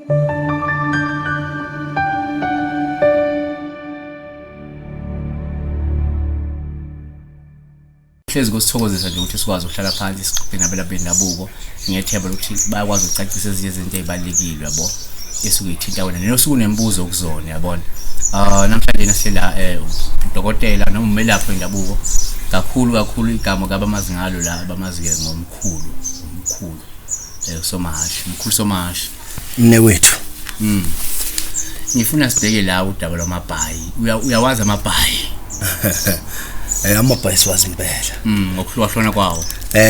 Hlezi kusithokozisa nje ukuthi sikwazi ukuhlala phansi sixoxe nabelaphi bendabuko, ngiyethemba ukuthi bayakwazi ukucacisa ezinye izinto ey'balulekile, yabo, esuke ithinta wena nosuke unembuzo kuzona, yabona. Namhlanje nasihlela udokotela noma umelaphi wendabuko kakhulu kakhulu, igama kabamazi ngalo la abamazi-ke ngomkhulu, umkhulu uSomahhashi, umkhulu Somahhashi. Mnewethu. Ngifuna sibheke la udaba lwamabhayi. Uyawazi amabhayi? Amabhayi siwazi impela. Ngokuhlukahlukana kwawo.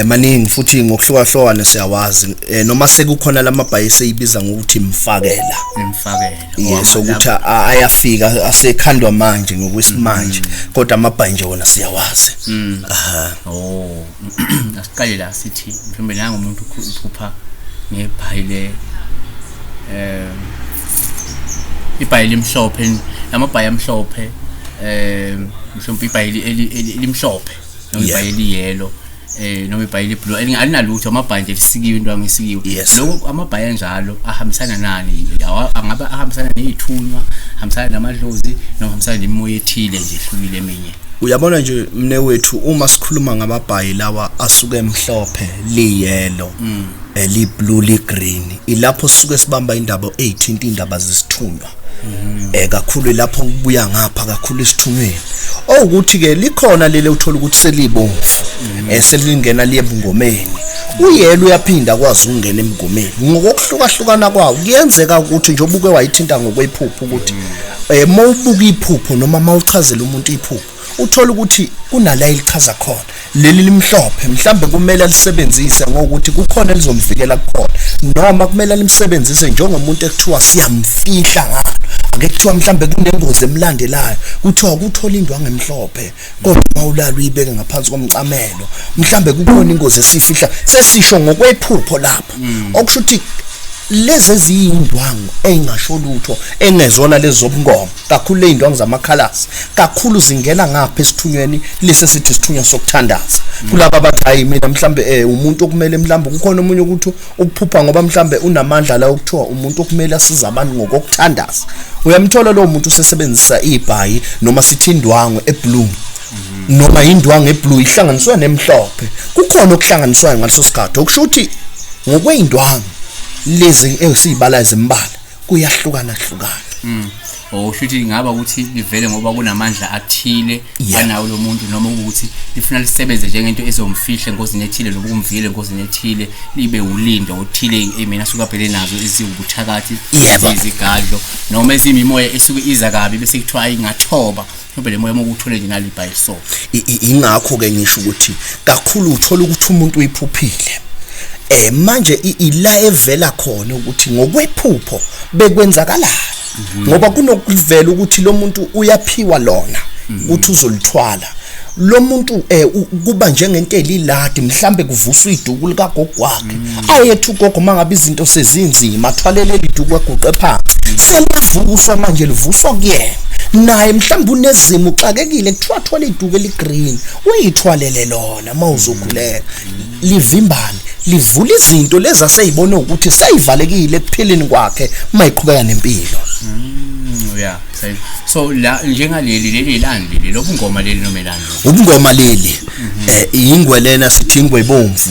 Maningi futhi ngokuhlukahlukana siyawazi. Noma sekukhona lamabhayi seyibiza ngokuthi imfakela. Imfakela. Yes, ukuthi ayafika asekhandwa manje ngokwesimanje, kodwa amabhayi nje wona siyawazi. Aha. Oh. Asiqale la sithi mhlawumbe nanga umuntu uphupha ngebhayi le ibhayi limhlophe, amabhayi amhlophe, mhlawumbe ibhayi elimhlophe noma ibhayi eliyelo, noma ibhayi eliblue, alinalutho, amabhayi nje lisikiwe, into angisikiwe. Lokho amabhayi anjalo ahambisana nani? Angaba ahambisana nezithunywa, ahambisana namadlozi, noma ahambisana nemimoya ethile nje ehlukile eminye. Uyabona nje mnewethu, uma sikhuluma ngamabhayi lawa asuke emhlophe, liyelo, eli blue, li green, ilapho sisuke sibamba indaba ezithinta indaba zesithunywa. Kakhulu lapho kubuya ngapha kakhulu esithunyweni. Owukuthi ke likhona lele uthola ukuthi selibomvu, selingena liye ebungomeni. Uyelo uyaphinda kwazi ukungena emngomeni. Ngokuhlukahlukana kwawo kuyenzeka ukuthi nje obuke wayithinta ngokwephupho ukuthi mawubuka iphupho noma mawuchazela umuntu iphupho, uthola ukuthi kunala elichaza khona. Leli limhlophe mhlambe kumele alisebenzise ngokuthi kukhona elizomvikela kukhona, noma kumele alimsebenzise njengomuntu ekuthiwa siyamfihla ngalo. Ake kuthiwa mhlambe kunengozi emlandelayo, kuthiwa kuthola indwangu emhlophe, kodwa mawulala uyibeke ngaphansi komcamelo, mhlambe kukhona ingozi esifihla, sesisho ngokwephupho lapho. Okusho ukuthi lezi eziyindwangu engasho lutho, engezona lezi zobungoma, kakhulu le indwangu zamakhalasi, kakhulu zingena ngapha esithunyweni lesi sithi isithunywa sokuthandaza. Kulaba abathi hayi mina mhlambe umuntu okumele, mhlambe kukhona omunye ukuthi ukuphupha ngoba mhlambe unamandla la okuthiwa umuntu okumele asize abantu ngokuthandaza. Uyamthola lo muntu usesebenzisa ibhayi noma sithi indwangu eblue, noma indwangu eblue ihlanganiswe nemhlophe. Kukhona okuhlanganiswayo ngaleso sikhathi, okusho ukuthi ngokweyindwangu lezi esizibala izimbala kuyahlukana hlukana. Okusho ukuthi ingaba ukuthi livele ngoba kunamandla athile anawo lo muntu, noma ukuthi lifuna lisebenze njengento ezomfihla engozini ethile, noma ukumvikela engozini ethile, libe ulindo othile emina asuke abhele nazo eziwubuthakathi, izigadlo noma ezimimoya esuke iza kabi bese kuthiwa ayingathoba mhlawumbe le moya mokuthole nje nalibhayi so. Ingakho ke ngisho ukuthi kakhulu uthola ukuthi umuntu uyiphuphile. Manje ila evela khona ukuthi ngokwephupho bekwenzakalani, ngoba kunokuvela ukuthi lo muntu uyaphiwa lona ukuthi uzolithwala. Lo muntu kuba njengento eliladi, mhlambe kuvuswa iduku likagogo wakhe. Ayethu ugogo mangabe izinto sezinzima athwalele iduku aguqe phansi. Selivuswa manje, livuswa kuyena. Naye mhlambe unezimo uxakekile, kuthiwa thola iduku eligreen uyithwalele lona mawuzokhuleka. Livimbane, livula izinto lezi aseyibona ukuthi seyivalekile ekuphileni kwakhe mayiqhubeka nempilo. Yeah. So la njengaleli leli lani leli lobungoma leli noma elani? Ubungoma leli. Ingwe lena sithi ingwe ebomvu.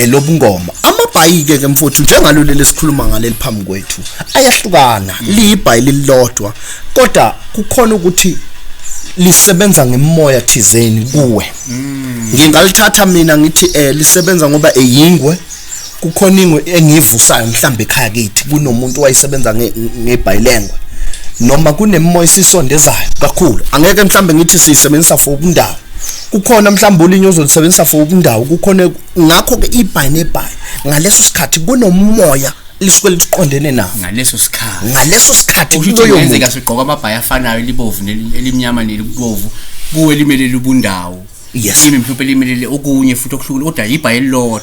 Lobungoma. Amabhayi ke mfowethu njengalo leli sikhuluma ngaleli phambi kwethu ayahlukana, liyibhayi lilodwa kodwa kukhona ukuthi lisebenza ngemoya thizeni kuwe. Ngingalithatha mina ngithi lisebenza ngoba eyingwe, kukhona ingwe engiyivusayo mhlambe ekhaya kithi kunomuntu owayesebenza ngebhayilengwe, noma kunemimoya esisondezayo kakhulu. Angeke mhlambe ngithi siyisebenzisa for ubundawo, kukhona mhlambe olinye ozolisebenzisa for ubundawo, kukhona. Ngakho ke ibhayi nebhayi ngaleso sikhathi kunomoya lisuke liqondene nawo ngaleso sikhathi, ngaleso sikhathi kuloyo muntu. Sigqoka amabhayi afanayo, elibovu elimnyama nelibovu, kuwe limelele ubundawo. Kimi mhlawumbe limelele okunye futhi okuhlukile, kodwa ibhayi elilodwa.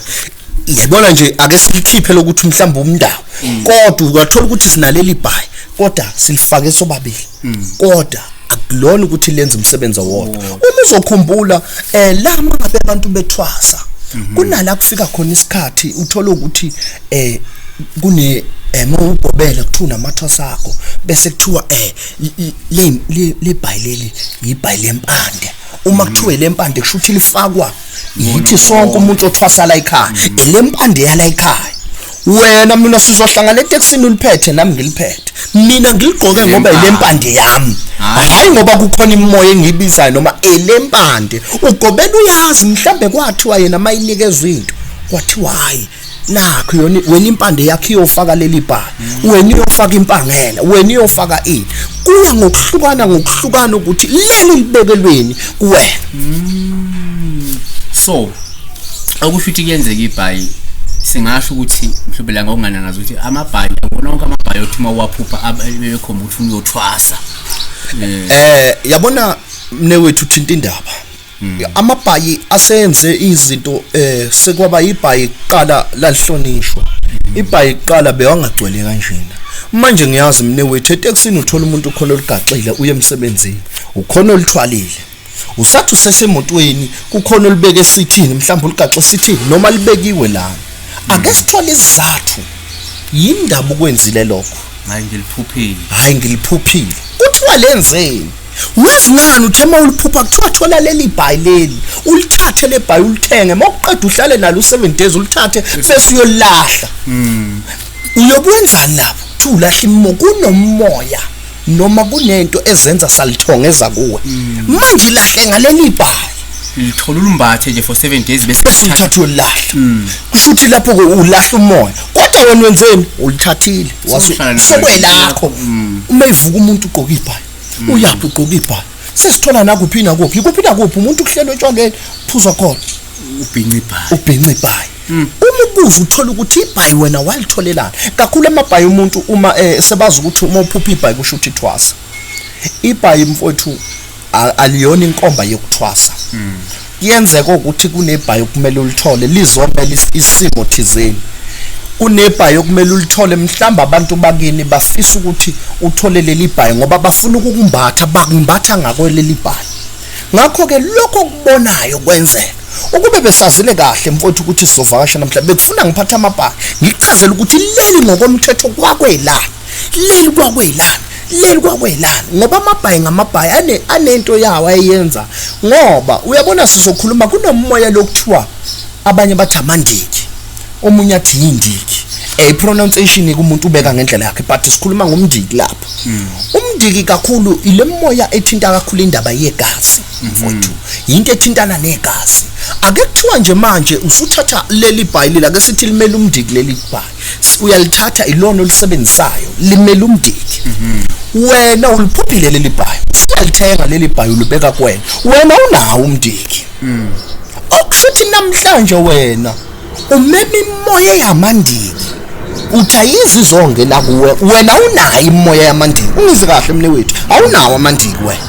Yabona nje ake silikhiphe lokuthi mhlawumbe umndawo, kodwa uyathola ukuthi sinaleli bhayi kodwa silifake sobabili, kodwa akulona ukuthi lenze umsebenzi owodwa. Uma uzokhumbula la mangabe abantu bethwasa, kunala kufika khona isikhathi uthola ukuthi kune Mawugobela kuthiwa unamathwasa akho, bese kuthiwa le le bhayi leli ibhayi lempande. Uma kuthiwa lempande kusho ukuthi lifakwa yithi sonke, umuntu othwasa la ekhaya, elempande yala ekhaya. Wena mina sizohlangana etekisini, uliphethe nami ngiliphethe, mina ngiligqoke ngoba ilempande yami, hayi ngoba kukhona imoya engiyibizayo noma elempande. Ugobela uyazi, mhlambe kwathiwa yena mayinikezwe into kwathiwa hayi, nakho yona, wena impande yakho iyofaka leli bhayi, wena iyofaka impangela, wena iyofaka ini. Kuya ngokuhlukana ngokuhlukana ukuthi leli libekelweni kuwena. So okusho ukuthi kuyenzeka ibhayi, singasho ukuthi mhlawumbe la ngokungananazi ukuthi amabhayi yabona, wonke amabhayi othi uma uwaphupha bebekhomba ukuthi ufuna uyothwasa. Yabona mnewethu, uthinta indaba. Amabhayi asenze izinto, sekwaba ibhayi kuqala lalihlonishwa. Ibhayi kuqala bewangagcwele kanjena. Manje ngiyazi mnewethu, etekisini uthola umuntu ukhona olugaxile uye emsebenzini, ukhona oluthwalile. Usathi usesemotweni kukhona olubeke esithini, mhlawumbe uligaxe esithini noma libekiwe lana. Ake sithole isizathu, yindaba ukwenzile lokho? Hayi, ngiliphuphile. Hayi, ngiliphuphile. Kuthiwa lenzeni? Wazi ngani, uthe uma uliphupha kuthiwa thola leli bhayi leli, ulithathe le bhayi, ulithenge, uma uqeda uhlale nalo u-7 days, ulithathe bese uyolahla. Uyokwenzani lapho? Kuthiwa ulahla imo, kunomoya noma kunento ezenza salithongeza kuwe. Manje ilahle ngaleli bhayi. Lithola ulumbathe nje for 7 days bese bese ulithatha uyolahla. Kusho ukuthi lapho ke ulahla umoya, kodwa wena wenzeni? Ulithathile. Sewuhlala nalo. Sekwelakho. Uma ivuka umuntu ugqoka ibhayi, uyaphi? Ugqoka ibhayi. Sesithola nakuphi nakuphi, kuphi nakuphi, umuntu kuhlelwe etshwaleni, phuzwa khona. Ubhinca ibhayi. Ubhinca ibhayi. Uma ubuza uthola ukuthi ibhayi wena walitholelana kakhulu. Amabhayi umuntu uma sebazi ukuthi uma uphupha ibhayi kusho ukuthi thwasa. Ibhayi mfowethu aliyona inkomba yokuthwasa. Kuyenzeka ukuthi kunebhayi okumele ulithole lizomela isimo thizeni, kunebhayi okumele ulithole, mhlawumbe abantu bakini bafisa ukuthi uthole leli bhayi ngoba bafuna ukukumbatha, bakumbatha ngako leli bhayi. Ngakho-ke lokho okubonayo kwenzeka ukube besazile kahle mfowethu ukuthi sizovakasha namhlanje, bekufuna ngiphathe amabhayi ngikuchazele ukuthi leli ngokomthetho kwakwelani, leli kwakwelani, leli kwakwelani, ngoba amabhayi ngamabhayi anento yawo ayenza. Ngoba uyabona sizokhuluma kunomoya lokuthiwa abanye bathi amandiki, omunye athi yindiki, pronunciation kumuntu ubeka ngendlela yakhe, but sikhuluma ngomndiki lapha. Umndiki kakhulu ile moya ethinta kakhulu indaba yegazi mfowethu, yinto ethintana negazi. Ake kuthiwa nje manje usuthatha leli bhayi leli, ake sithi limele umndiki leli bhayi, uyalithatha, ilona olisebenzisayo, limele umndiki. Wena uliphuphile leli bhayi, usuyalithenga leli bhayi, ulibeka kuwena, wena unawo umndiki. Okusho ukuthi namhlanje wena umema imoya yamandiki, uthi ayizi izongena kuwe, wena unayo imoya yamandiki. Ungizi kahle mne wethu, awunawo amandiki wena,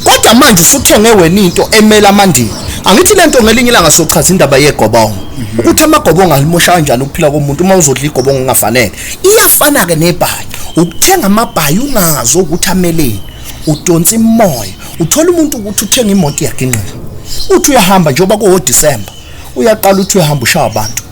kodwa manje usuthenge wena into emela amandiki. Angithi lento ngelinye ilanga sochaza indaba yegobongo, ukuthi amagobongo alimosha kanjani ukuphila komuntu uma uzodla igobongo ongafanele. Iyafana ke nebhayi, ukuthenga amabhayi ungazi ukuthi ameleni, udonsa imoya. Uthola umuntu ukuthi uthenga imoto iyaginqika, uthi uyahamba njengoba kuwo December, uyaqala uthi uyahamba ushaya abantu.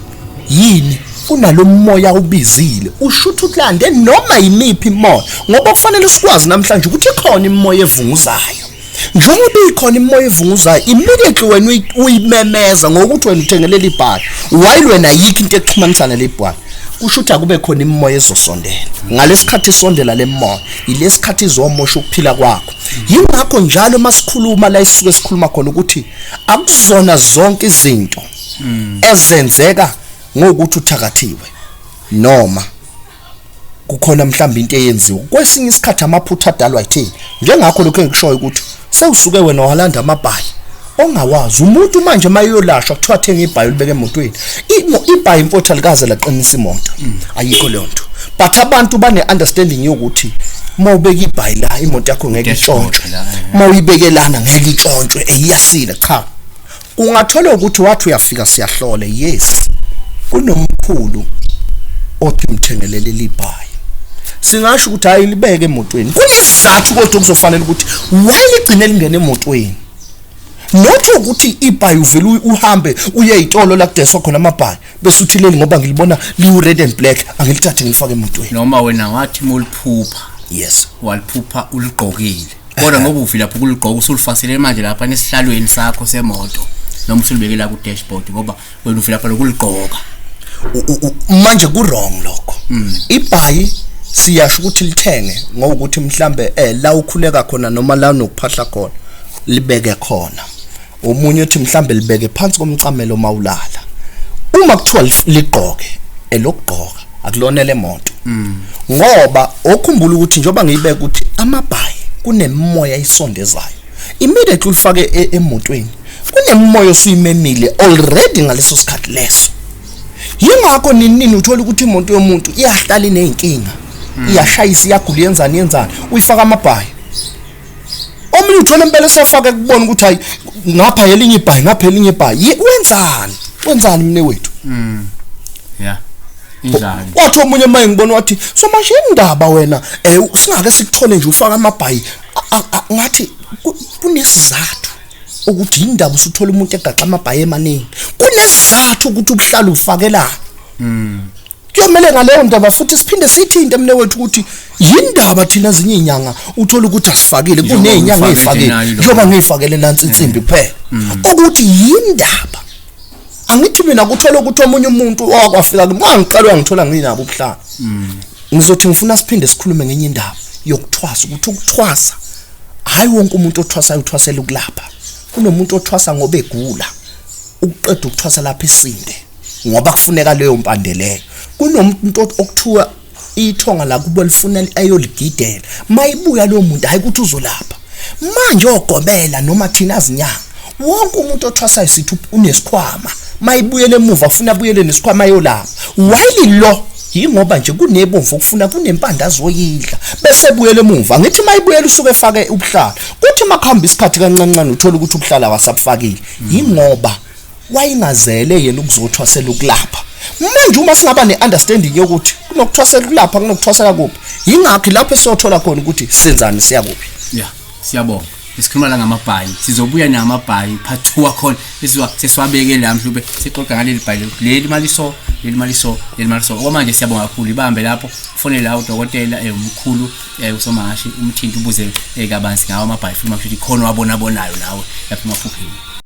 Yini? Kunalo moya ubizile, usho ukuthi ukulande noma yimiphi imoya, ngoba kufanele sikwazi namhlanje ukuthi ikhona imoya evunguzayo. Njengoba ikhona imoya evunguzayo, immediately wena uyimemeza ngokuthi wena uthengelela ibhayi, while wena ayikho into exhumanisa nale bhayi, kusho ukuthi akube khona imoya ezosondela. Ngalesikhathi isondela le moya, ilesikhathi izomosha ukuphila kwakho. Yingakho njalo masikhuluma la isuke sikhuluma khona ukuthi akuzona zonke izinto ezenzeka ngokuthi uthakathiwe noma kukhona mhlawumbe into eyenziwa. Kwesinye isikhathi amaphutha adalwa yithini, njengakho lokho engikushoyo ukuthi sewusuke wena walanda amabhayi ongawazi umuntu. Manje mayiyolashwa kuthiwa thenga ibhayi ulibeke emotweni. Ibhayi mfowethu alikaze laqinisa imoto, ayikho leyo nto, but abantu bane understanding yokuthi uma ubeka ibhayi la imoto yakho ngeke itshontshwe, la, eh. Uma uyibeke lana ngeke itshontshwe, iyasila. Cha, ungathola ukuthi wathi uyafika siyahlole, yes, kunomkhulu othi mthengelele libhayi, singasho ukuthi hayi, libeke emotweni. Kunesizathu kodwa kuzofanele ukuthi why ligcine lingene emotweni. Not ukuthi ibhayi uvele uhambe uye ezitolo la kudayiswa khona amabhayi bese uthi leli ngoba ngilibona liwu red and black angilithathe ngilifake emotweni. Noma wena wathi moliphupha, Yes. Waliphupha uligqokile, kodwa ngoba uvila lapho kuligqoka usulifasele manje lapha nesihlalweni sakho semoto noma usulibeke la ku dashboard ngoba wena uvila lapha lokuligqoka. Manje ku wrong lokho. Ibhayi siyasho ukuthi lithenge ngokuthi mhlambe la ukhuleka khona noma la unokuphahla khona libeke khona. Omunye uthi mhlambe libeke phansi komcamelo mawulala. Uma kuthiwa ligqoke elokugqoka akulona lemoto. Ngoba okhumbula ukuthi njoba ngiyibeka ukuthi amabhayi kunemimoya isondezayo. Immediately ulifake emotweni kunemimoya osuyimemile already ngaleso sikhathi leso. Yingakho nini uthola ukuthi imoto yomuntu iyahlala ineyinkinga, iyashayisa, iyagula, yenzani yenzani, uyifaka amabhayi. Omunye uthola impela esafaka kubona ukuthi hayi ngapha elinye ibhayi ngapha elinye ibhayi, wenzani wenzani mne wethu? Yeah, injani? Wathi omunye maye ngibona wathi so manje indaba wena singake sikuthole nje ufaka amabhayi ngathi kunesizathu ukuthi indaba usuthola umuntu egaxa amabhayi emaningi, kunesizathu ukuthi ubuhlalo ufakelana. Kuyomele ngaleyo ndaba futhi siphinde sithi into emne wethu ukuthi yindaba thina zinye inyanga uthola ukuthi asifakile kunezinyanga ezifakile njengoba ngiyifakele nansi insimbi kuphela ukuthi yindaba. Angithi mina kuthola ukuthi omunye umuntu owakwafika kimi wangiqala wangithola nginabo ubuhlalo. Ngizothi ngifuna siphinde sikhulume ngenye indaba yokuthwasa, ukuthi ukuthwasa hayi wonke umuntu othwasayo uthwasela ukulapha. Kunomuntu othwasa ngoba egula, ukuqeda ukuthwasa lapha isinde ngoba kufuneka leyo mpande leyo. Kunomuntu okuthiwa ithonga la kubo lifuna ayoligidela, mayibuya lo muntu hayi ukuthi uzolapha. Manje ogobela noma thina azinyanga, wonke umuntu othwasayo sithi unesikhwama, mayibuyele emuva ufuna abuyele nesikhwama ayolapha. While lo yingoba nje kunebomvu okufuna kunempande azoyidla bese buyele emuva. Ngithi mayibuyela usuke efake ubuhlalo, kuthi makuhamba isikhathi kancancane uthola ukuthi ubuhlalo awasabufakile, yingoba wayengazele yena ukuzothwasela ukulapha. Manje uma singaba ne-understanding yokuthi kunokuthwasela ukulapha kunokuthwasela kuphi, yingakho lapho esiyothola khona ukuthi senzani siya kuphi. Yeah, siyabonga. Sikhuluma la ngamabhayi, sizobuya namabhayi part 2 wakhona sesiwabeke la mhlube sixoxa ngaleli bhayi leli maliso leli maliso leli maliso. Okwamanje siyabonga kakhulu, ibambe lapho ufonele la udokotela umkhulu uSomahashi umthinti ubuze kabanzi ngawo amabhayi futhi makusho ukuthi khona wabona bonayo nawe lapha emaphupheni.